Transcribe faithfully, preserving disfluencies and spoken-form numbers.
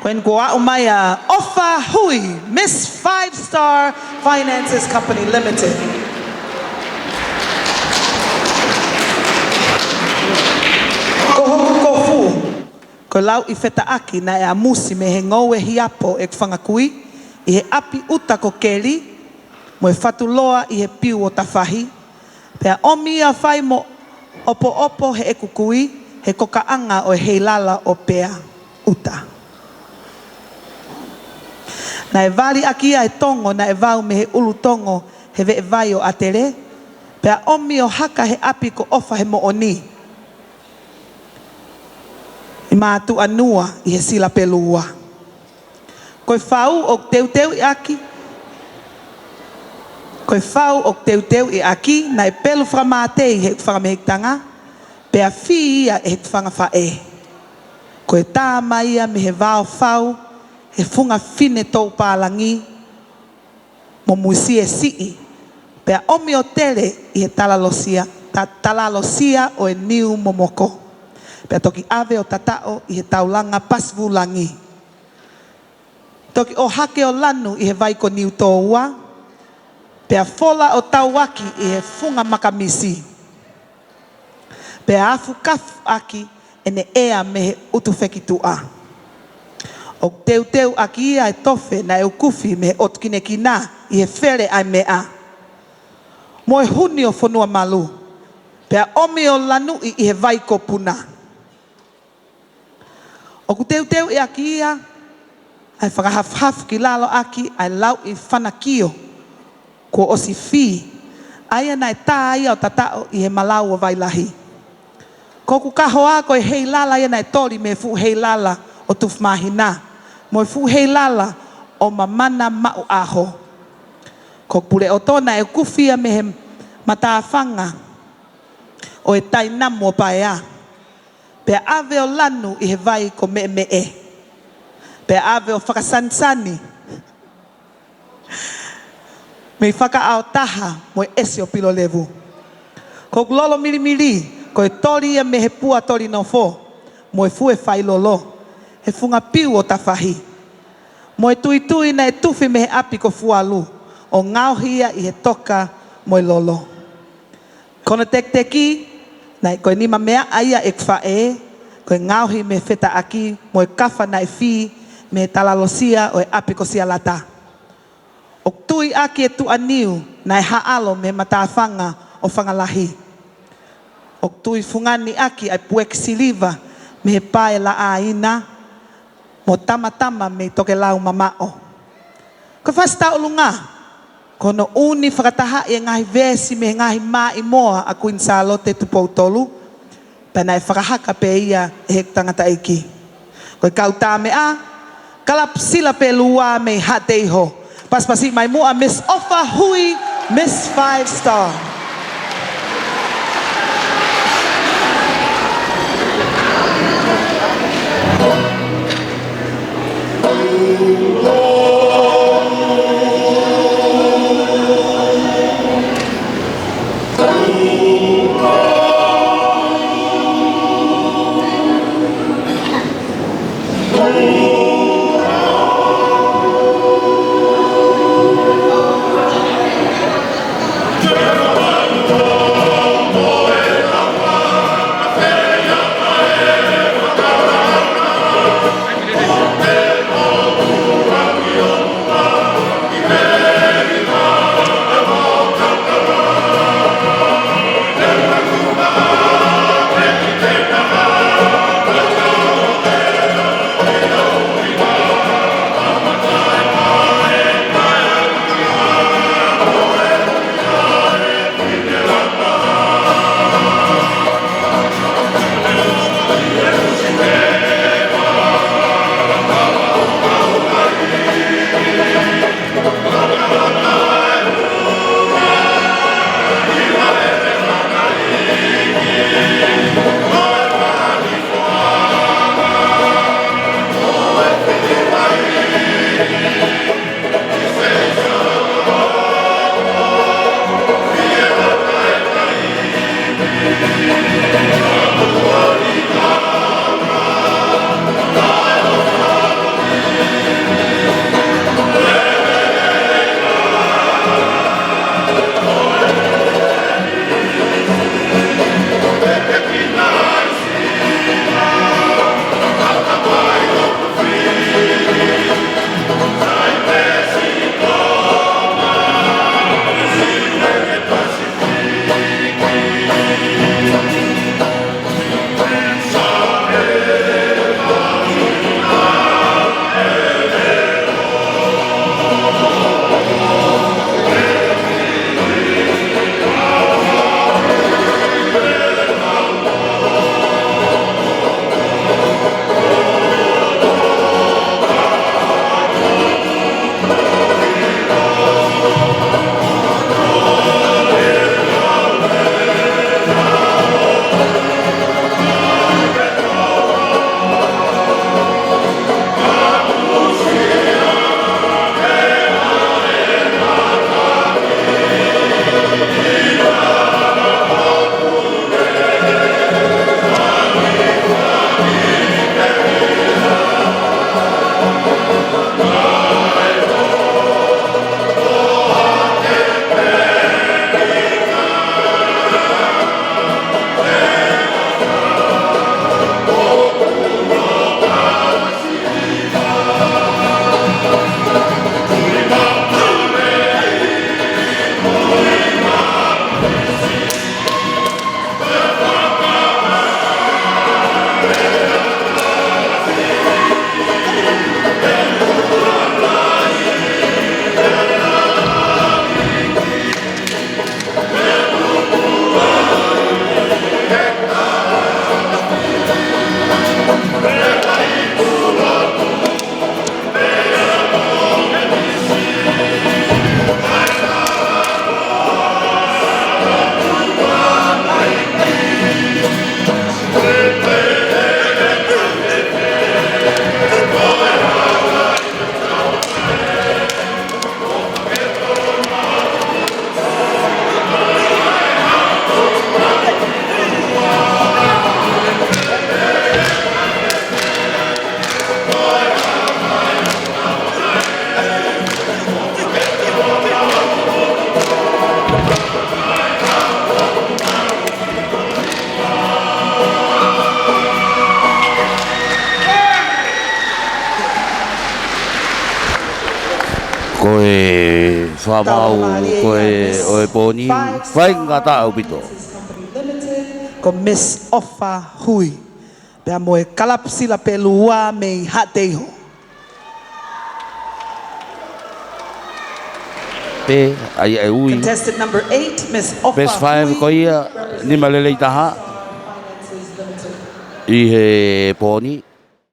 Ko eni kuo aʻu mai ʻa ʻOfa Hui, Miss Five Star Finances Company Limited. Ko hoku kofu, ko e lauʻi fetaʻaki naʻe ʻamusi mei he ngoue hiapo ʻeku fanga kui ʻi he ʻapi ʻuta ko Keli, mo e fatu loa ʻi he piu ʻo tafahi, pea ʻomi ia fai mo ʻopoʻopo heʻeku kui, he kokaʻanga ʻo e heilala ʻo Pea ʻuta. Naʻe vali ʻaki ia e tongo naʻe vau mei he ʻulu tongo he veʻe vai ʻo ʻAtele, pea ʻomi ʻo haka he ʻapi ko ʻOfa he moʻoni ʻi Mātuʻanua ʻi he Sila Pelua. Ko e fau ʻoku teuteuʻi ʻaki, ko e fau ʻoku teuteuʻi ʻaki, naʻe pelu fakamātei heʻeku fanga mehekitanga, pea fī ia ʻe heʻeku fanga faʻē. Ko e tā mai ia mei he vao fau, he funga fine toupālangi, mo musie siʻi, pea ʻomi ʻo tele ʻi he talalosia, ta-, talalosia ʻo e niu momoko. Pea toki ʻave ʻo tataʻo ʻi he taulanga pasi vulangi. Toki ʻohake ʻo lanu ʻi he vai ko Niutōua, pea fola ʻo tauaki ʻi he funga makamisi. Pea afu kafu ʻaki ʻene ʻea mei he ʻutu fekituʻa. ʻOku teuteu ʻaki ia e tofe naʻe ukufi mei he ʻotu kinekina ʻi he fele ʻa e meʻa, mo e huni ʻo Fonuamalu, pea ʻomi ʻo lanuʻi ʻi he vai ko Puna. ʻOku teuteuʻi ʻaki ia ʻa e fakahafuhafu ki lalo ʻaki ʻa e lauʻi fanakio kuo ʻosi fī, ʻa ia naʻe tā ia ʻo tataʻo ʻi he malau ʻo Vailahi. Ko hoku kahoa ko e heilala ia naʻe toli mei he fuʻu heilala ʻo Tufumāhina, mo e fuʻu heilala ʻo Mamana Maʻuʻaho. Ko hoku puleʻoto naʻe ukufi ia mei he matāfanga ʻo e tainamu ʻo Paea, pea ʻave ʻo lanu ʻi he vai ko Meʻemeʻe, pea ʻave ʻo fakasanisani mei Fakaʻaotaha mo e ʻesi ʻo Pilolevu. Ko hoku lolo milimili, ko e toli ia mei he pua toli nofo, mo e fue failolo, he funga piu ʻo tafahi. Mo e tuitui naʻe tufi mei he ʻapi ko Fualu, ʻo ngaohi ia ʻi he toka mo e lolo. Ko hono tekiteki, naʻe ko e nima meaʻa ia ʻeku faʻē, ko e ngaohi mei he fetaʻaki mo e kafa naʻe fī mei he talalosia ʻo e ʻapi ko Sialata. ʻOku tui ʻaki e tuʻaniu naʻe haʻalo mei he matāfanga ʻo Fangalahi. ʻOku tui fungani ʻaki ʻa e pueki siliva mei he pae laʻaina, mo tamatama mei Tokelau mamaʻo. Ko e fasi tauʻolunga, ko hono ʻuni fakatahaʻi e ngaahi veesi mei he ngaahi maʻimoa ʻa Kuini Sālote Tupou Tolu, pea naʻe fakahaka pē ia ʻe heʻeku tangataʻeiki. Ko e kau tā meʻa, Kalapu Sila Pelua mei Haʻateiho. Pasipasi mai muʻa Miss ʻOfa Hui, Miss Five Star. Ko e fakamaau, ko e ʻo e pō ni, faingataʻa ʻaupito. Ko Miss Ofa Hui. Pea mo e kalapu sila pē ʻe ua mei Haʻateiho. Pea ʻai ʻe ui. Contestant number eight, Miss Ofa Hui. Best five ko ia, nima lelei taha. ʻI he pō ni.